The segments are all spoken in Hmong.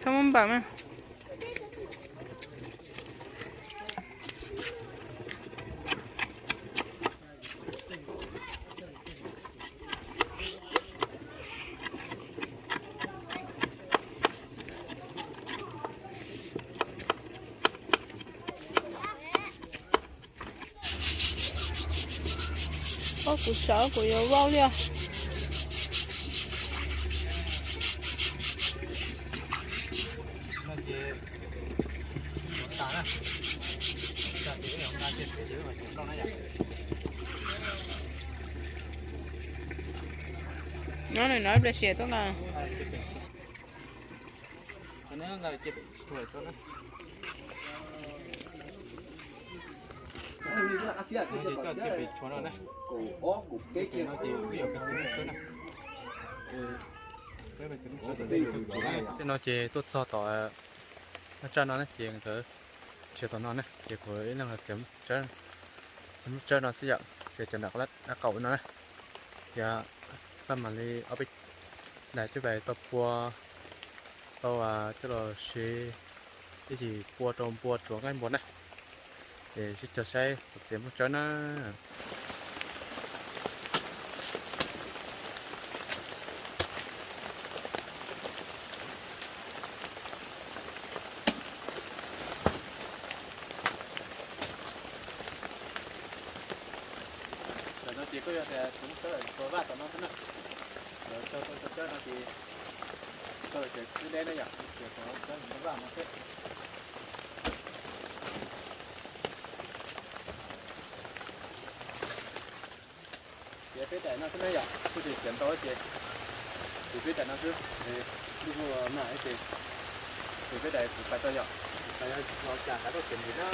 Txhob muab npam mas. Ob kuv sawv kuv yuav vau li os. No nws no ib pliag sia tuaj nqa. Tej no ces tuaj txog tom no tsaj no na ces nkawd tsis tom no na ces kuv ib leeg los txiav, txiav lub tsawb no xwb yom, txiav cov nram qaum no na. Ces pab mam li ob peb daim coj pais tau pua, tau coj los siv ib chim pua rau npua tsuav nqaij npua na. Ces sib cog saib kuv txiav muab tsawb na. Tam no ces koj yog tias txiav muab tsawb lawm tsuas vaj tom no xwb na. Tsuas tau tau tsawb no ces tau tseem tib deb na yom, ces tsuas tsawb vaj no xwb. Ces peb daim no xwb na yom, kuj tsis txiav ntau ces, ces peb daim no xwb, lub kuj mag ces, ces peb daim kuv pais tau yom, pais tau cas kav tuaj txiav ntxiv na.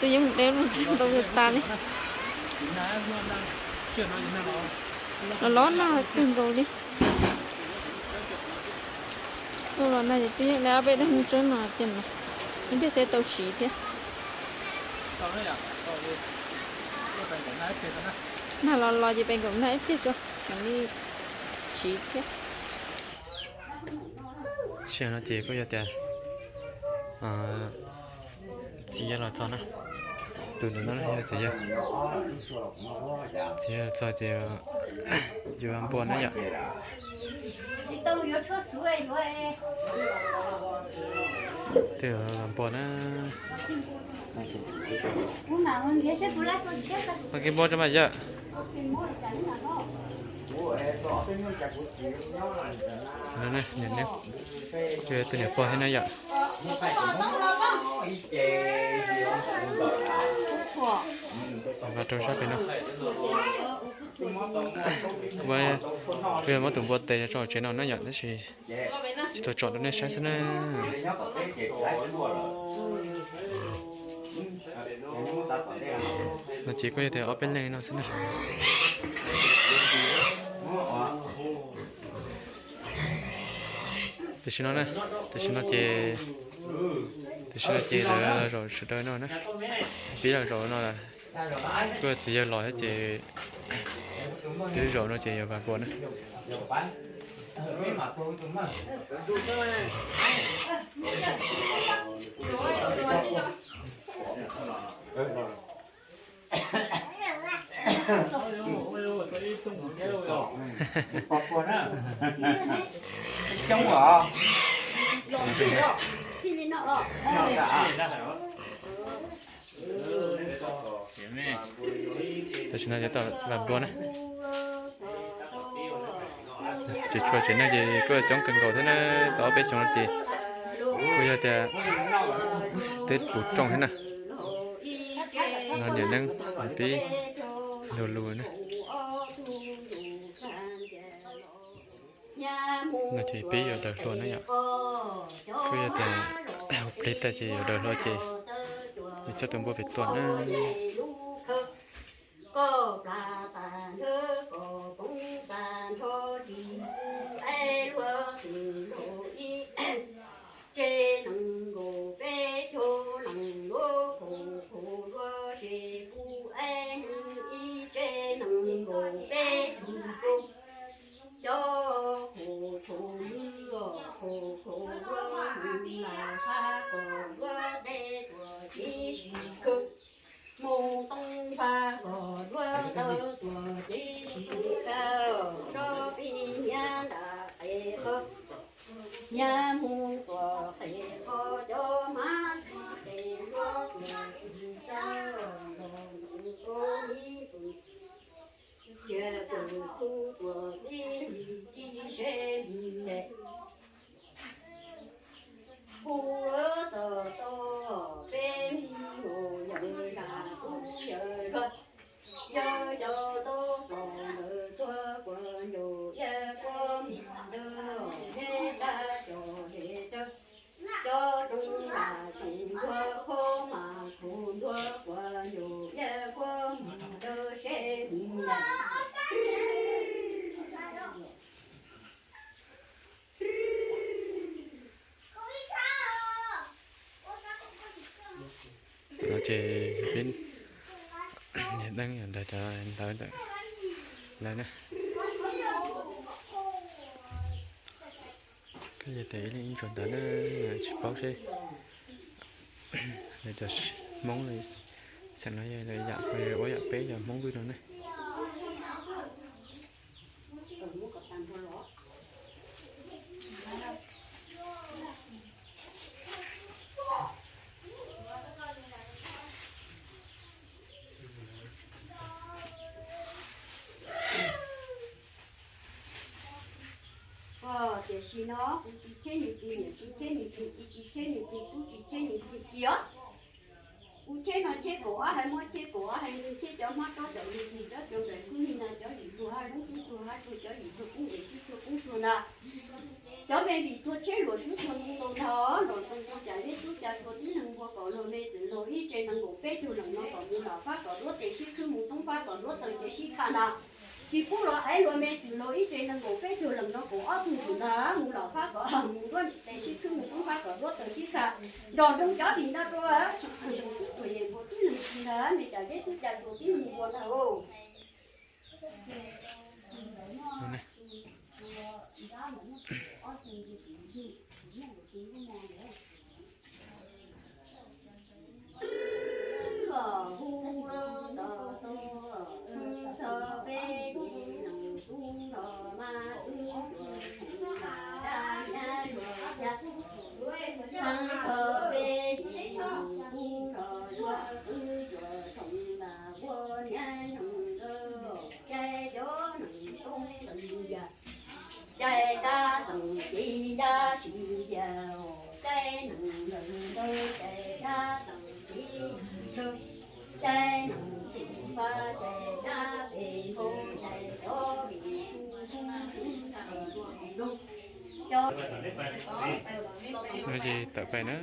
Twb yeej de lub ntau tas li. Los los nag kawg nkaus li. Los nag ces twb yeej de ob peb daim tsawb no ces ib pliag thiaj tau siv thiab. Nag los los ces pes nkaum nag ib pliag tso mam li siv thiab. Sij hawm no ces kuj yog tias txiv yawg los txog na. Tus ntawm no yog txiv yawg. Txiv yawg los txog ces yuav npua na yom. Tej yuav npua na. Ua kev npua tso mas yawg. Tus niam pog thiab na yom. Rau sab pem no. Kuv yog muab tus npua tes rau hauv tsev no na yom, tab sis tsis tau tsom rau nej saib xwb na. No ces kuj yog tias ob peb leeg no xwb na. Tam sim no na, tam sim no ces, tam sim no ces lawv zaum sawv daws no na, pib los zaum no lawm. Kuj txiv yawg los thiab ces twb zaum no ces yuav vas npua na. Tam sim no ces tau vas npua na. Ces tshuav tsev neeg ces kuj coob kawg nkaus thiab na, tau ob peb xyoos no ces kuj yog tias twb puv rooj thiab na. No niam neeb pib hlua lus na. No ces peb yuav daws hlua na yom. Kuj yog tias ua plig tag ces yuav daws hlua ces yuav coj tus npua pem tuaj na. seb mus le. Kuv tab tom peb me nyuam yawm zam kuv yawm zam, yawg cov tub pom ntawd tuag kuv nyuam yawg kuv mus dawb neb dab cov le dawb, cov rooj nram tseem ntuag khaub mas kuv ntuag kuv nyuam yawg kuv mus dawb seb mus le. No ces peb niam deeb nrog cov ntawd ntawm lawv na. Koj yog tias ib leeg ib ntsuag ntawd na, tsis paub seb lawv cov Hmoob xeem no yog lawv yam ua yam peb cov Hmoob vwj no ne. Tiam sis no kuv tsis cheb nws tus niam, tsis cheb nws tus txiv, tsis cheb nws tus tub, tsis cheb nws tus kiv os. Kuv cheb no cheb kaum ob hais, muab cheb kaum ob hais, nws cheb cov hmab tob cov lus tis, cov cov ntawm kub ni na, cov yim hluas haj lub sib tuag haj tuag, cov yim hluas koob es sib tuag koob tuag na. Cov me vim tuag tsheb luam sib tuag ntau ntau ntag, los tau ntau cas zeb tub ca tuag tib neeg npua kom luag me txwm laug ib tse nees nkaum peb tug leej no kom mus lam fab kom duab tes sib khwb mus toob fab kom duab taw ces sib khaj na. Tsis pub los aiv luag me txwm laug ib tse nees nkaum peb tug leej no kaum ob tug ntawm ntag, mus lam fab kom mus duab tes sib khwb mus toob fab kom duab taw sib khaj. Nrog nroo cov vim no rau tib neeg tib neeg ntag, me cas zeb tub ca tuag tib neeg npua ntag. Caij tab tom ces yaj tsis yag, caij nees ntawd ntawd caij tab tom ces tshawb, caij nees tim fab caij tab pem nkaus caij cov vim su su su su su. No ces tawm pais na.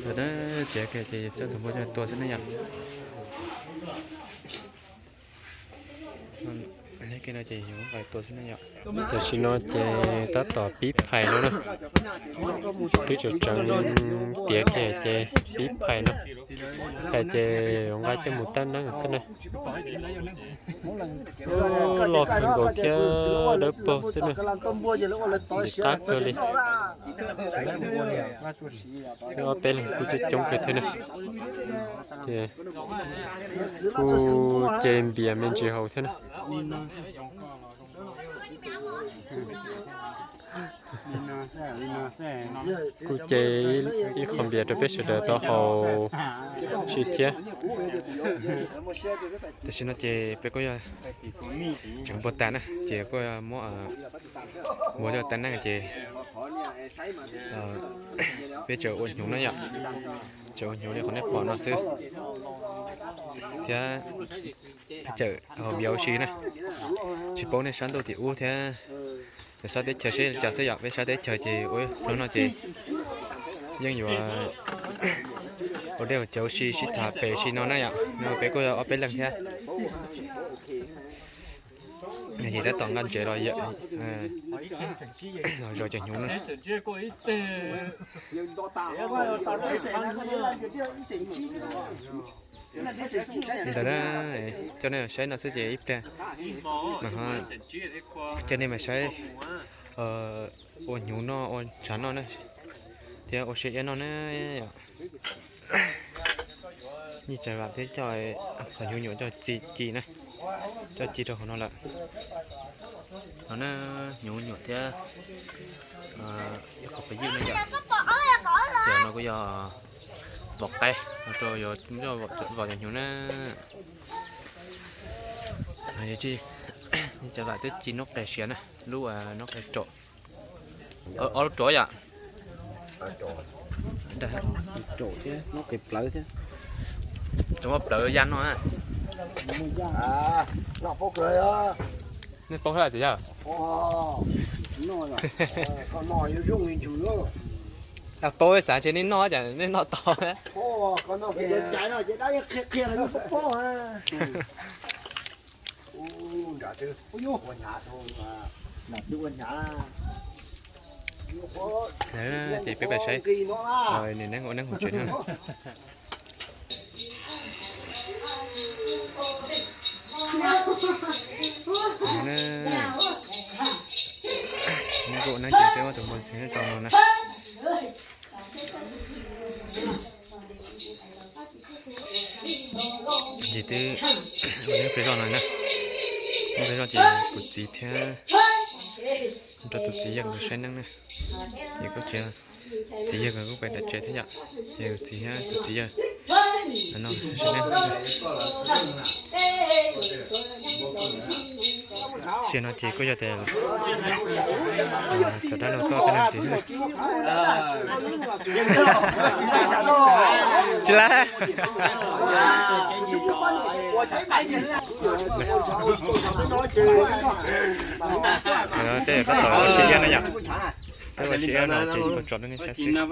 Ntawm na, ces ces coj tus npua coj tua xwb ne yom. Neb ke no ces yus nqa tua xwb ne yom. Tam sim no ces tab tom pib phais no na. Twb tseem tseev tiav kiag ces pib phais no. Phais ces yuav nqa coj mus tab neeb xwb na. Loj kawg nkaus thiab dawb paug xwb na. Ntxim qab kawg li. Ob peb leeg kuj coob coob kawg thiab na. Ces kuj ce npias me ntsis haus thiab na. Kuj ce ib qho npias rau peb sawv daws tau haus si thiab. Tam sim no ces peb kuj yog tseem npua tas na, ces kuj muab npua coj tab neeb ces peb tseem ua hnyuv no yom. Tseem ua hnyuv li qhov nej pom no xwb thiab. Tseem haus npias ua si na. Tsis paub nej sab ntuj tim ub thiab sab teb chaws seb li cas xwb yom. Peb sab teb chaws ces ua hnub no ces yeej yuav ua dej ua cawv ua si sib tham pem si no na yom. No peb kuj ob peb leeg thiab. Ces tab tom nqa ntsev los zov cov hnyuv na. Li ntawd na, coj nej saib no xwb ces ib pliag mas ho coj nej mas saib ua hnyuv noj ua tshav noj na, thiab ua siab iab noj na yom. Yeej Tsav Vam thiab coj qhov hnyuv nyuam coj ci na, coj ci rau hauv no lawm. No na, hnyuv nyuam thiab ib qho pov ywj na yom. Ces no kuj yog vom qaib, no rau yog vom cov hnyuv na. Yeej Tsav Vam twb ci noob qes siav na, lub noob qes raum, ob lub raum yom. Raum thiab noob qes plawv thiab. Cov muaj plawv ya noj. Nej paub thiab txiv yawg? Paub xav ntshe nej noj cas nej noj tau. Ces peb pais saib nws neeb ua neeb hauv tsev na. Neeb ua neeb ces peb muab tus npua ntxhiav rau no na. Ces twb ua neeb peb zoj no na. Neeb peb zoj ces kuv txiv thiab, rau tus txiv yawg nkawd saib neeb na. Ces kuj txiv yawg nkawd kuj pais nram tsev thiab yom. Ces kuv txiv thiab tus txiv yawg no saib neeb. Sim no ces kuj yog tias cov dab laug tuaj tej leej txiv xwb. Tsis lab. Tej tab tom ua siab iab na yom. Peb ua siab iab no ces tau tso rau nej saib xwb.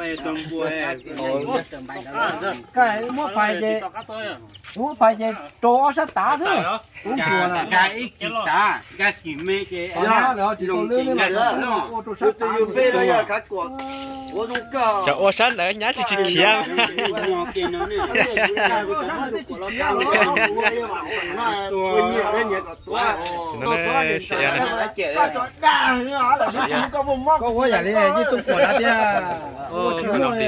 Muab pais ces, muab pais ces rau ob sab tav xwb. Ib kis tav, nkag kis me ces ua rau sab tav. Cov ua sab ntawd nyab tsis tsis khiav. Koj ua yam li yeej tub quas na tiag. Ua tsis muaj li,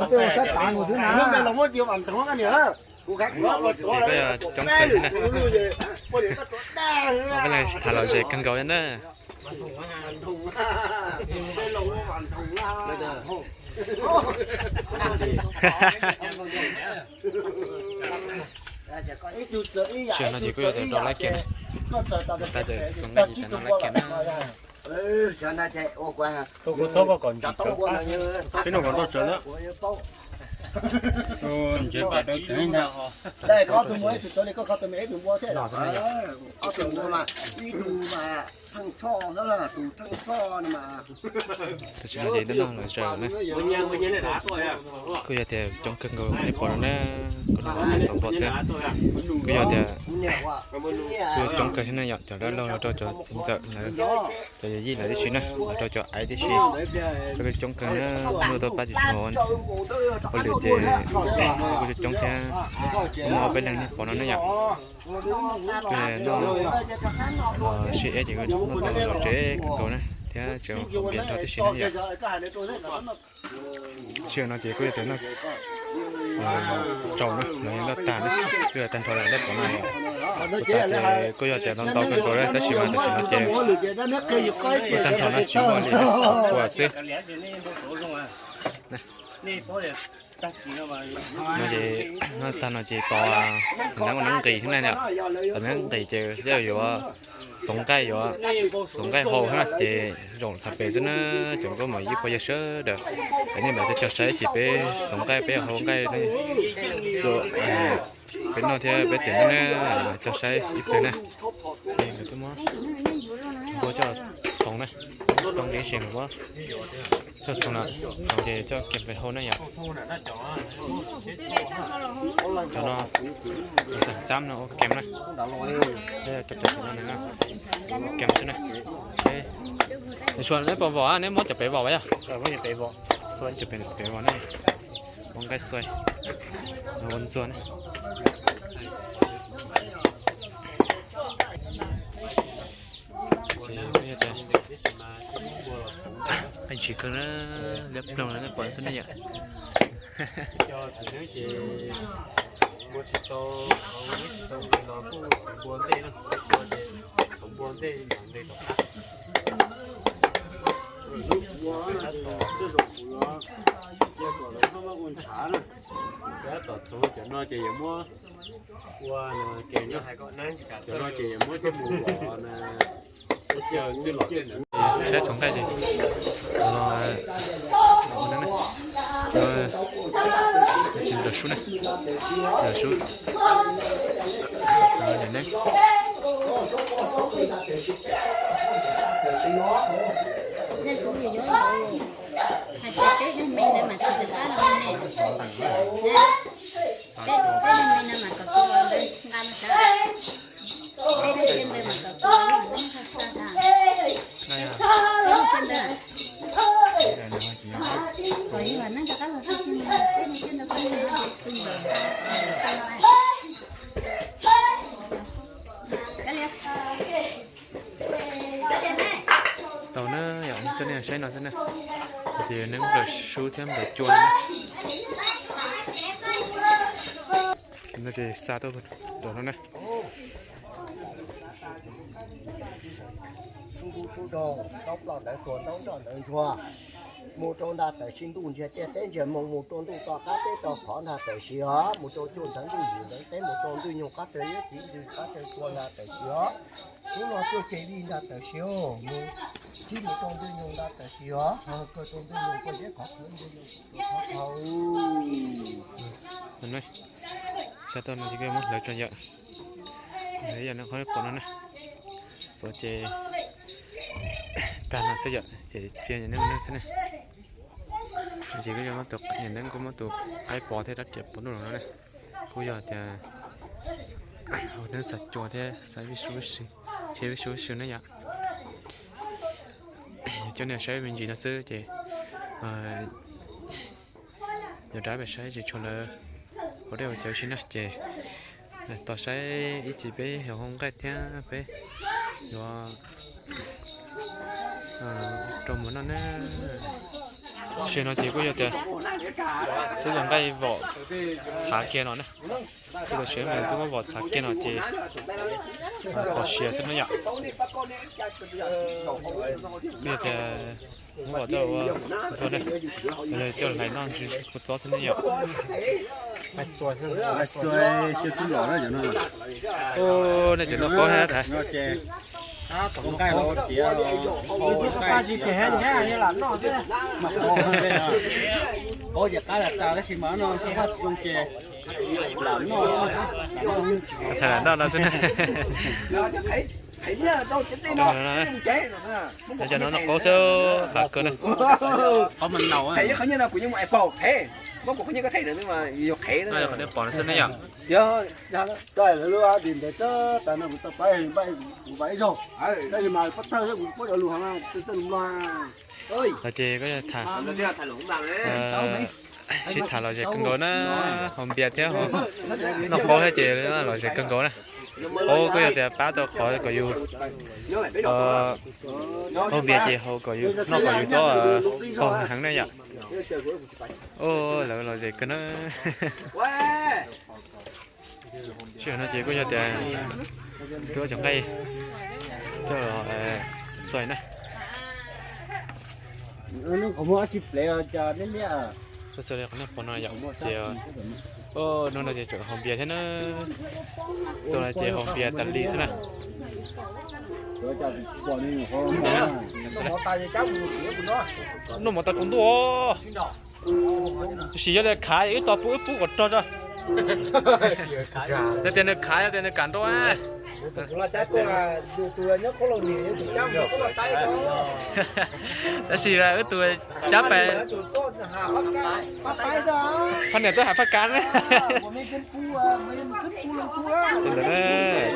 koj ua sab tav mus xwb na. Ces koj yog coob kawg na. Peb leeg tham lom zem kawg nkaus na. Sim no ces kuj yog tias rau lab kiag na. Tas ces txhoov nqaij tas no lab kiag na. Peb no kom tau tsawv na. Ntsev pas dawb ceev ntag. Tam sim no ces noj noj los zaws na. Kuj yog tias coob kawg nkaus nej pom no na, kuv noj los zaws xov npog xwb. Kuj yog tias kuj coob kawg thiab na yom, cov dab laug los rau cov txiv ntxawm lawv, cov yawm yij lawv tib si na, los rau cov aiv tib si. Kuj coob kawg na, luaj tau pab tsis tshua ua lwm ces kuj coob thiab. Kuj muaj ob peb leeg nej pom no na yom. Kuj noj siab iab ces kuj noj tau lom zem kawg nkaus na, thiab tseem haus npias nrog tib si na yom. Sim no ces kuj yog tias noj tsaus na, los yog noj tag na, kuj yog tag nrho lawm nej pom no. Kuj tas ces kuj yog tias ntau ntau kawg nkaus lawm tab sis mas tam sim no ces kuj tag nrho no tsis muaj li, kuv xwb. No ces noj tag no ces tos neeb ua neeb nqis thiab na yom. Tos neeb nqis ces yuav txhoov nqaij, yuav txhoov nqaij hau thiab na ces zaum txhais pem xwb na. Cov nkauj muam ib puas yawg sawv daws, nej mam cog saib ces peb txhoov nqaij peb hau nqaij, peb noj thiab peb tiam neeb na, cog saib ib pliag na. Nkawd twb muab npua coj txhoov na, tsis tau nqis ib si, nkawd muab coj txhoov lawm, txhoov ces coj kiag pem hau na yom. Cov no, xab no ua kem na, cov no kem xwb na. Neb pom vom, neb muab cov pem vom yom. Pem vom na, ua nqaij xuaij, ua ntxuag na. Qeej tsis kawg na, liab ploog na, nej pom xwb na yom. Cov txiv neeb ces muaj tsis tau, muaj tsis tau nqe los kuj txhoov npua ntej na, txhoov npua ntej los nqe tom qab. Tab tom txhoov cov no ces yuav muab ua ke, cov no ces yuav muab coj mus los na. Saib txhoov nqaij ces los, tsis nrog sub ne, nrog sub. Niam neeb. Hais tias peb leeg me ntawd mas tsis tau pab no ne. Peb, peb leeg me no mas kom tua ntawd nqa no sav. Peb leeg xwb ntawd mas kom tua ntawd nqa no sav. Peb leeg xwb ntawd. Kom yog neeb rov qab los txog kiag no, peb leeg xwb ntawd peb leeg no ces pw ntawd. Tau na, yog coj nej saib no xwb na. Ces neeb nplawm sub thiab nplawm cua no na. No ces xa tuaj nram no na. Ntub tub rog, taub ploj ntawv tuag, ntaub nroj ntawv ntsuag. Mus rau nram tawm sim ntuj ntsiag tiaj teb ntsiag moos, mus rau ntuj to qab teb to qhov nram tawm sim os, mus rau cuaj ntawv ntuj yim ntawv teb, mus rau ntwj nyoog qab tawg yeb txiv ntwg qab tawg tua nram tawm sim os. Hnub no cuaj ceg vij nram tawm sim os, mus txhib mus rau ntwj nyoog nram tawm sim os, kawg rau ntwj nyoog koj zeb qhov qhwv ntwj nyoog qhov qhau. Xa tuaj no ces muab hlawv tso yawm. Yog no qhov pom no na, pom ces tag no xwb yom, ces cia niam neeb xwb ne. Ces kuj yog muab tus, niam neeb kuj muab tus qaib pos thiab rab riam pos ntuj los no ne. Kuj yog tias hauv neeb xa cua thiab xa vij sub, ces vij sub vij sub ne yom. Coj nej saib me ntsis no xwb ces yog rov pem saib tsis tshua lawv ua dej ua cawv si na ces tos saib ib chim peb yuav hu nqaij thiab peb yuav rau mus noj na. Tam sim no ces kuj yog tias twb yog nqaij vom txhav kiag no na. Twb tam sim no twb muab vom txhav kiag no ces pom siav xwb no yom. Kuj yog tias muab vom coj ua ntxuag ne, coj hlais noj ntsis kua txob xwb ne yom. Nej cov noj qaub thiab thaiv. Thaiv lam noj no xwb na. Cov noj qaub xwb qhav kawg na. Qhov nej pom no xwb ne yom. Los ces kuj tham, sib tham lom zem kawg nkaus na, haus npias thiab noj qaub thiab ces lom zem kawg nkaus na. Qaub kuj yog tias pab tau qhov kom yus, haus npias ces haus kom yus noj kom yus txob qaug heev na yom. Lawv lom zem kawg na. Sij hawm no ces kuj yog tias twb ua cov nqaij coj los xoi na. Xoi xoi li qhov nej pom no yom, ces hnub no ces tseem haus npias thiab na. Xoj no ces haus npias tas li xwb na. Noj mov tau tsaus ntuj os. Tab sis yog li khav wb tos pub wb pub kom rog tso. Yog tias nws khav, yog tias nws kam nrau. Tab sis wb tus cab pais, poj niam tuaj hais Faj Kab ne.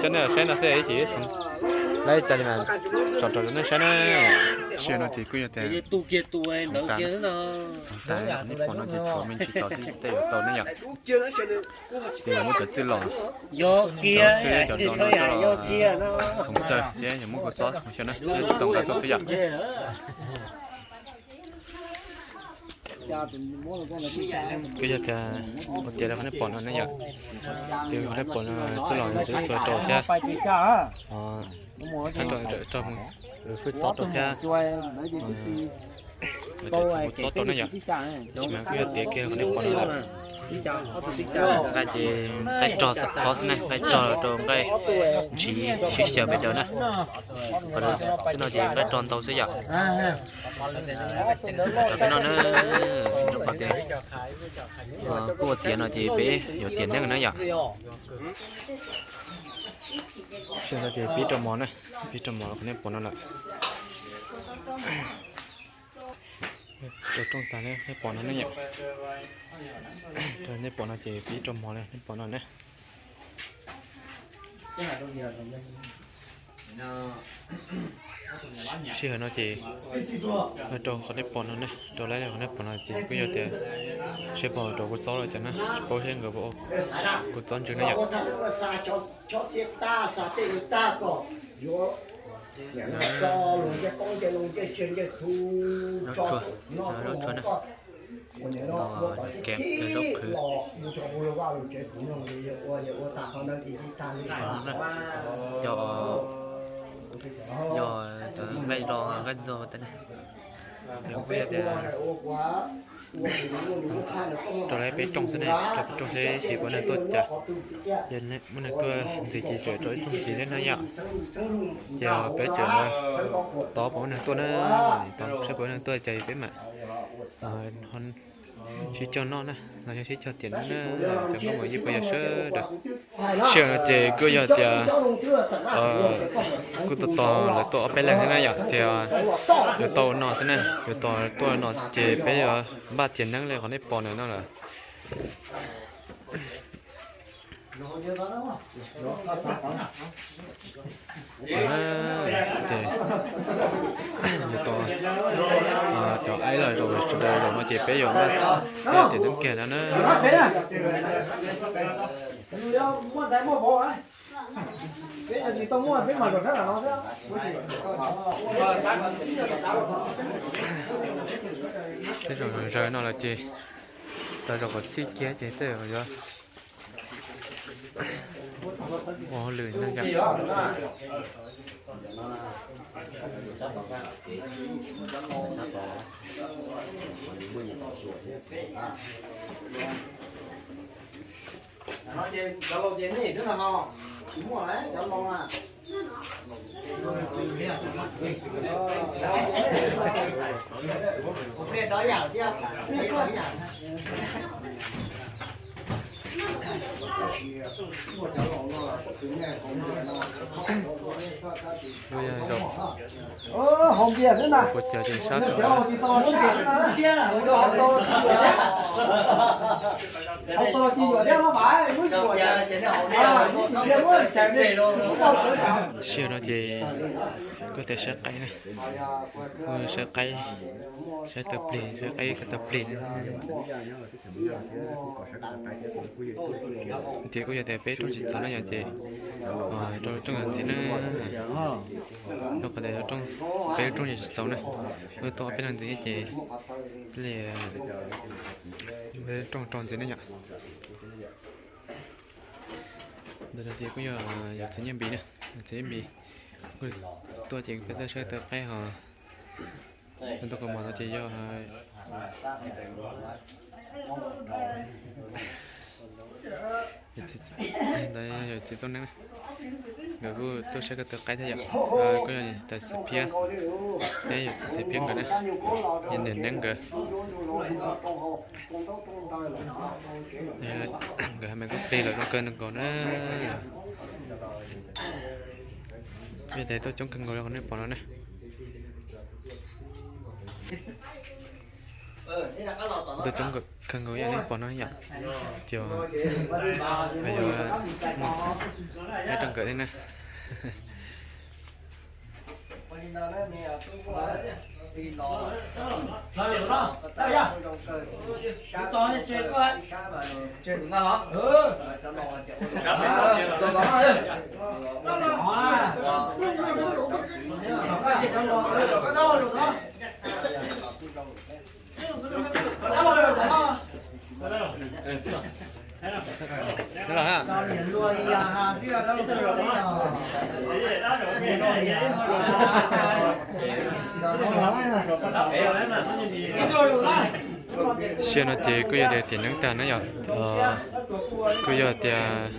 Coj nej saib no xwb ib chim, lawv tas li mas tsom rau nej saib na. Sij hawm no ces kuj yog tias txhoov tas, txhoov tas, nej pom no ces txhoov me ntsis tau xwb tej yuav tau ne yom. Ces yog muab cov txwj los, cov txwj cov no coj los txhoov txawg thiab yog muab kua txob xyaw na, tsis tau nqa tuaj xwb yom. Kuj yog tias ua tiav li qhov nej pom no ne yom. Ces qhov nej pom no txoj los tseem xuas rau thiab. Thab rau rau mus fwj txob rau thiab. Txob rau ne yom. Tab sis mas kuj yog tiav kiag qhov nej pom no lawm. Nqaij ces nqaij rog xab qhov xwb ne, nqaij rog rau nqaij ntshiv sib xyaw pes daws na. Qhov no ces nqaij rog ntau xwb yom. Rau peb noj na, rau qhov tias kuj ua tiav no ces peb yuav tiav neeb na yom. Sim no ces pib rau mov na, pib rau mov qhov nej pom no lawm. Rau rooj tag nej pom no ne yom. Rau nej pom no ces pib rau mov li nej pom no ne. Sij hawm no ces rau qhov nej pom no ne, rau lawv qhov nej pom no ces kuj yog tias seb puas rau kua txob los cas na, tsis paub seb nkawd puas ua kua txob ntsws na yom. Zaub tsuag, zaub tsuag na, kem zaub qhwv. Yog, yog nqaij los nqaij ntxo tas na. Yog kuj yog tias rau lawv peb rooj xwb ne, rau peb rooj seb ib chim puas neeg tuaj cas. Yog muaj neeg tuaj ntxiv ces tsuas rau ib rooj ntxiv thiab na yom. Ces peb tseem tov puas muaj neeg tuaj na, tov seb puas muaj neeg tuaj ces peb mam sib cog noj na, los yog sib cog tiam neeb na, cov nkauj muam yij pog yawg sawv daws. Sij hawm no ces kuj yog tias kuj tos tos lawv tuaj ob peb leeg thiab na yom, ces yuav tau ua no xwb na, yuav tos tuaj ua no xwb ces peb yuav npaj tiam neeb li qhov nej pom no lawm. Ces yuav tau cov aib los zaum sawv daws zaum no ces peb yuav npaj, peb yuav tiam neeb kiag no na. Peb zaum zaws no los ces tau zaum qhov txhij kiag ces tej zaum yuav ua hauj lwm no yom. Kuj yog zaum, kuv cov ces sab kawg. Sij hawm no ces kuj tias saib qaib na, kuj saib qaib, saib taw plig, saib qaib taw plig na. Ces kuj yog tias peb rooj tsis txaus na yom, ces rau rooj ntxiv na. Rau qhov tias peb rooj tsis txaus na, kuj tuaj ob peb leeg ntxiv ces li rooj rau ntxiv na yom. Ntawm no ces kuj yog yawm txiv Nyiaj Npis na, yawm txiv Nyiaj Npis kuj tuaj ces peb tuaj saib taw qaib ho. Ntawm kaus mom no ces yog yawm txiv Txooj Neeb na, nkawd kuj tuaj saib ko taw qaib thiab yom. Kuj yog tais Xaiv Phiab thiab yawm txiv Xaiv Phiab nkawd na, yog niam neeb nkawd. Nkawd hais mas kuj plig lawm zoo kawg nkaus na. Yog tias tuaj coob kawg nkaus li qhov nej pom no na. Tuaj coob kawg nkaus li nej pom no yom. Ces yuav muaj nyob rau nkawd thiab na. Sia no ces kuj yog tias tiam neeb tag na yom, kuj yog tias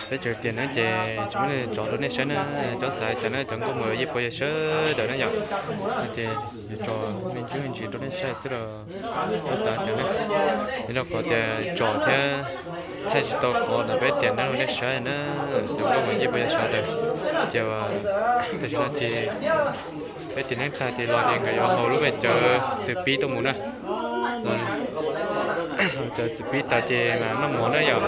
peb tseem tiam neeb ces tsis muab tsov rau nej saib na, cov xav cas na cov nkauj muam yeej pom yog sawv daws na yom, ces yuav tso me ntsis me ntsis rau nej saib xwb los tsis xav cas na. Vim rau qhov tias tsom thiab thaij tsis tau qhov ntawm peb tiam neeb rau nej saib na, cov nkauj muam yeej pom yog sawv daws. Ces tam sim no ces peb tiam neeb tag ces los ces nkawd yuav haus lub me cawv txiv pib tuaj mus na. Cawv txiv pib tas ces mas noj mov na yom.